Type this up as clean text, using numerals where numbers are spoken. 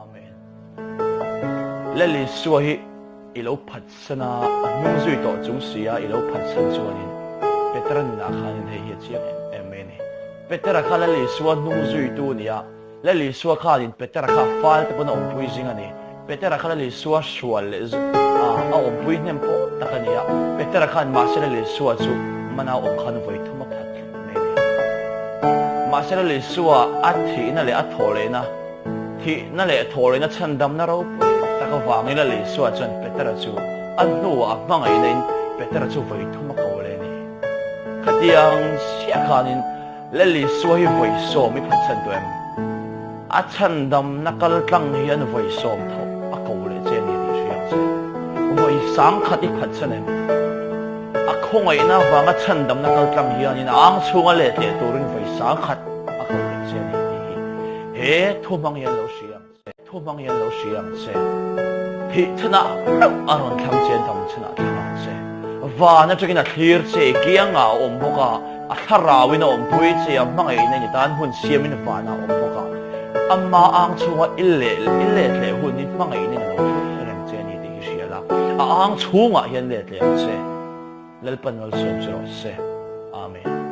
Amen. Lal Isua hi i lo phatsan a, a hnung zui tawh chung si a i lo phatsan chuanin Petera nunah khanin hei hi a chiang em em mai a ni. Petera kha Lal Isua hnung zuitu a ni a, Lal Isua khanin Petera kha fal te pawn a awmpui zing a ni. Petera kha Lal Isua hrual leh a awmpui hnem pawh tak a ni a. Petera khan mahse Lal Isua chu mana awm khan vawi thum a phat tlat mai a ni. Mahse Lal Isua a thihna leh a thawhlehna, thihna leh thawhlehna chhandamna ropui tak avangin Lal Isua chuan Petera chu a hnuah a hmangaihna in Petera chu vawi thum a ko leh a ni. Khatiang chiah khanin Lal Isua hi vawi sawm i phatsan tawh em? A chhandamna kal tlang hian vawi sawm tho a ko leh che a ni tih hria ang che. Vawi sangkhat i phatsan em? A khawngaihna avanga chhandamna kal tlang hianin a ang chhunga let leh turin vawi sangkhat a ko leh che a ni tih hi he thu hmang hian lo hria ang che. Thu hmang hian lo hria ang che. Thih chhanah reuh a rawn thlang che, dam chhanah thlang ang che. Van atangin a thlir che, i kiangah a awm bawk a, a thlarauin a awmpui che, a hmangaihna in i tan hun siamin vanah a awm bawk a. Ama ang chhunga i leh i let leh hun hi hmangaihna in a lo thlir reng che a ni tih hi hria la, a ang chhungah hian let leh ang che. Lalpan malsawm che rawh se. Amen.